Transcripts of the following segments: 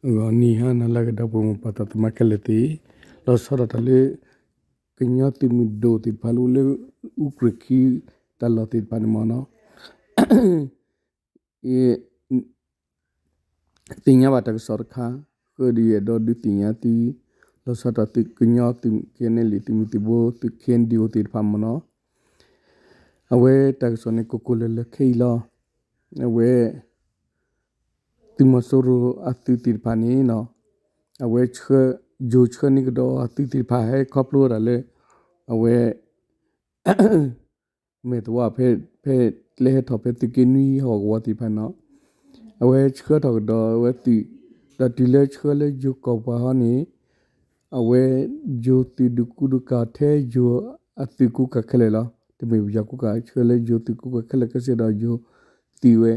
ဂီၤနံၤဟါနၤလၢအဂ့ၤ ဒီပုၢ်ဝဲၢ်မိၢ်ပၢ်သးသမါခဲလၢာ်သ့ၣ်, လီၤဆီဒၣ်တၢ်လၢ ကညီသုးမုၢ်ဒိၣ်သ့ၣ်တဖၣ်လၢအိၣ်လၢ အူကြ့ၢ်ခံ တၢ်လီၢ်သ့ၣ်တဖၣ်န့ၣ်မ့ၢ်နီၤ သ့ၣ်ညါဘၣ်တၢ်ကစီၣ်တခါ, ဃုာ်ဒီးယအဲၣ်ဒိးဒုးသ့ၣ်ညါသု, လီၤဆီဒၣ်တၢ်သုးကညီသုး ခဲနဲလံ သုးမုၢ်သံၣ်ဘိ သုး ခဲဒံၣ်အိၣ် သ့ၣ်တဖၣ်မ့ၢ်နီၤ, အဝဲတၢ်ကစီၣ်န့ၣ် ကိၢ်ကိၢ်လၢၤလၢၤခဲအံၤလီၤ. အဝဲ သုးမီၤစိရိၤအသုးသ့ၣ်တဖၣ်န့ၣ်နီၤ, အဝဲ ယိၤဆှၢန့ၢ်ကဒီးအသုးသ့ၣ်တဖၣ် ဟဲခီဖျိဝဲဒၣ်လၢ အဝဲ မဲာ်သဝီဖဲ ဖဲကျဲဟဲထီၣ်ဖဲသုးက့နွံဟီၣ်ကဝီၤသ့ၣ်တဖၣ်န့ၣ်နီၤ, အဝဲဆှၢထီၣ်ကဒီးအဝဲသုး, ဒီးတုၤလၢဆှၢလၢယိၤကီၢ်ပှၤဟီန့ၣ် အဝဲယိၤသုးဒုးကူဒုးကၤထဲယိၤအသုးကူကၤခဲလၢာ်လီၤ. တမ့ၢ်ပယီၤကူကၤ ဆှၢလၢယိၤသုးကူကၤခဲလၢာ်ကစ့ၢ်ဒီးယိၤသုးဝဲ,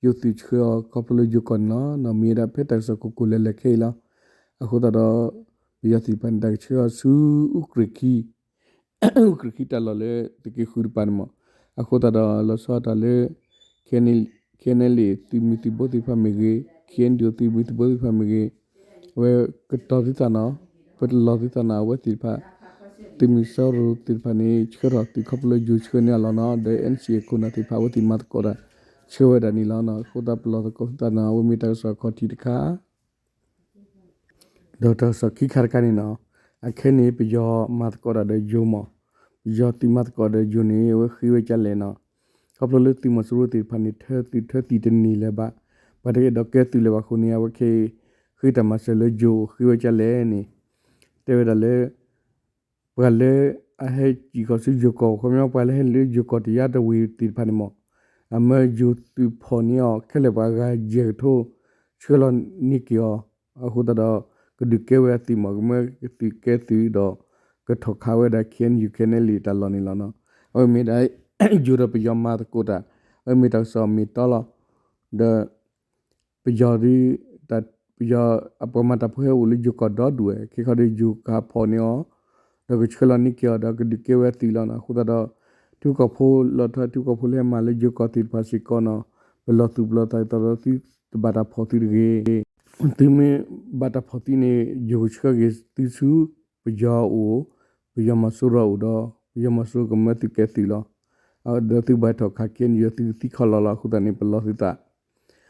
ယိၤသုးဆှၢအီၤခီဖျိလၢယိၤကီၢ်န့ၣ်လီၤ. မ့ၢ်ဝဲဒၣ်ဖဲတၢ်ကစီၣ်ကိၢ်ကိၢ်လၢၤလၢၤခဲအံၤလီၤ. အဃိသတးဒီး ပယီၤသ့ၣ်တဖၣ်န့ၣ် တၢ်ကဆှၢအီၤဆူ အူကြ့ၢ်ခံ အူကြ့ၢ်ခံတၢ်လီၢ်လၢသုးက့ဃုတပၤန့ၣ်မ့ၢ်, အဃိသတးဒီးလီၤဆီဒၣ်တၢ်လၢ ခဲနဲလံ သုးမုၢ်သံၣ်ဘိသ့ၣ်တဖၣ်မ့ၢ်ဂ့ၤ, ခဲဒံၣ်အိၣ် သုးမုၢ်သံၣ်ဘိသ့ၣ်တဖၣ်မ့ၢ်ဂ့ၤ, အဝဲကတီၤသုသးနီၤ, ပတလီၤသုသးနီၤ အဝဲသ့ၣ်တဖၣ် သုးမီၤစိရိၤသ့ၣ်တဖၣ်န့ၣ် ဆှၢထီၣ်သုးခီဖျိလၢယိၤဆှၢန့ၢ်အီၤလီၤနီၤ, ဒီး NCA ခိၣ်နၢ်သ့ၣ်တဖၣ် အဝဲသ့ၣ်မၤသကိးတၢ် ဆှၢဝဲဒၣ်န့ၣ်လီၤ. အဃိသတးပလီၤသကိးသုသးနီၤ အဝဲမ့ၢ်တၢ်ကစီၣ်ခီၣ်ထံးတခါ ဒီးတၢ်ကစီၣ်ခံခါတခါန့ၣ်နီၤ, အခဲန့ၣ် ပယီၤမၤသကိးတၢ်ဒီးယိၤမ့ၢ်, ပယီၤသုးမၤသကိးဒီးယိၤန့ၣ် အဝဲဃ့ဝဲဒ်လဲၣ်နီၤ, ခီဖျိလၢသုးမီၤစိရိၤသ့ၣ်တဖၣ်န့ၣ် ထၢသုးထၢသံးတန့ၢ်လၢၤဘၣ်, ပှၤတအဲၣ်ဒိးကဲသုးလၢၤဘၣ်အဃိန့ၣ် အဝဲခဲအံၤ ဃ့တၢ်မၤစၢၤလၢယိၤအိၣ်ဃ့ဝဲဒ်လဲၣ်န့ၣ် တဲဝဲဒၣ်လၢ ပှၤလၢအဟဲစံၣ်ဃီၤဆူယိၤကီၢ် ခီပညီ ပှၤလၢဟဲလၢယိၤကီၢ်တယါတဝ့ၢ်သ့ၣ်တဖၣ်န့ၣ်မ့ၢ်, အမၢယိၤသုးဖီၣ်န့ၢ်အီၤခဲလၢာ်ပှၤဂၤယဲၢ်ကထိ ဆှၢလီၤန့ၢ်က့ၤအီၤ, အဃိသတးဒီး ကဒုးကဲဝဲအသုးမ့ၢ် ကမၢကသုးကဲသုးဒီး ကထီၣ်ခးဝဲဒၣ် ခဲအံၤ ခဲနဲလံ တၢ်လီၢ်န့ၣ်လီၤနီၤ. အဝဲမ့ၢ်ဒၣ် ယိၤဒီးပယီၤမၤသကိးတၢ်, အဝဲမ့ၢ်တၢ်ကစီၣ်မ့ၢ်တီလီၤ. ဒီး ပယီၤဒုး ပယီၤအပှၤမၤတၢ်ဖိဟဲအိၣ်လၢယိၤကီၢ်ဒီဒူၣ်ဝဲ ခဲခီဒီးယိၤကဟးဖီၣ်န့ၢ်အီၤ, ဒီးကဆှၢလီၤန့ၢ်က့ၤအီၤ ဒီးကဒုးကဲဝဲအသုးလီၤနီၤ. အဃိသတးဒီး ထံဖိကီၢ်ဖိလီၤထီ ထံဖိကီၢ်ဖိလၢဟဲမၤလၢယိၤကီၢ်သ့ၣ်တဖၣ်စ့ၢ်ကီးနီၤ, ပလီၢ်သူၣ်ပလီၢ်သးဒ်သိးဒီးသုတဘၣ်တၢ်ဖီၣ်သုတဂ့ၤ, သုမ့ၢ်ဘၣ်တၢ်ဖီၣ်သုန့ၣ် ယိၤကဆှၢက့ၤသုဆူ ပယီၤအိၣ်, ပယီၤမီၤစိရိၤအိၣ်ဒီး ပယီၤမီၤစိရိၤကမၢသုးကဲသုးလီၤ. ဒီးသုဘၣ်ထီၣ်ခး ခဲအံၤ ဒီးသုကသံခီၣ်လီၢ်လီၤ. အဃိသတးန့ၣ် ပလီၢ်သုသး ဒီး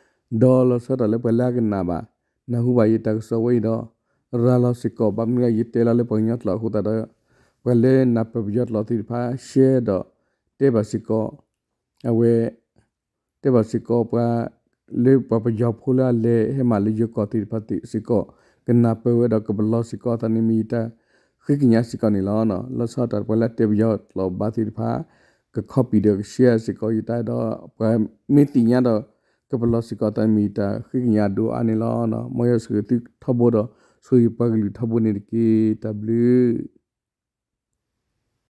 လီၤဆီဒၣ်တၢ်လၢပှၤလၢအကနၣ်ဘၣ် နၢ်ဟူဘၣ်ယတၢ်ကစီၣ်ဝဲအံၤဒီး ရၤလီၤစ့ၢ်ကီး ဘၣ်မနုၤယတဲလီၤလၢပှၤကညီကျိာ်အဃိသတးဒီး ပှၤလၢနၢ်ပၢၢ်ပယီၤကျိာ်သ့ၣ်တဖၣ် share ဒီး တဲဘၣ်စ့ၢ်ကီး အဝဲ တဲဘၣ်စ့ၢ်ကီးပှၤ လၢပှၤပယီၤဖိလၢအလဲၤဟဲမၤလၢယိၤကီၢ်သ့ၣ်တဖၣ်စ့ၢ်ကီး ကနၢ်ပၢၢ်ဝဲဒီးကပလီၢ်စ့ၢ်ကီးအသးန့ၣ်မ့ၢ်ယတၢ်ဃ့ကညးစ့ၢ်ကီးန့ၣ်လီၤ. လီၤဆီဒၣ်တၢ်ပှၤလၢအတဲပယီၤကျိာ်ဘၣ်သ့ၣ်တဖၣ် က copy ဒီးက share စ့ၢ်ကီးယတၢ်ဒီး ပှၤမ့ၢ်သ့ၣ်ညါဒီး ကပလီၢ်စ့ၢ်ကီးအသးန့ၣ်မ့ၢ်ယတၢ်ဃ့ကညးအဒိၣ်အါန့ၣ်လီၤ. မ်ယွၤဆိၣ်ဂ့ၤသုထီဘိဒီး ဆိၣ်ဂ့ၤပှၤကလုာ်ထီဘိန့ၣ်တက့ၢ်. တၢ်ဘျုး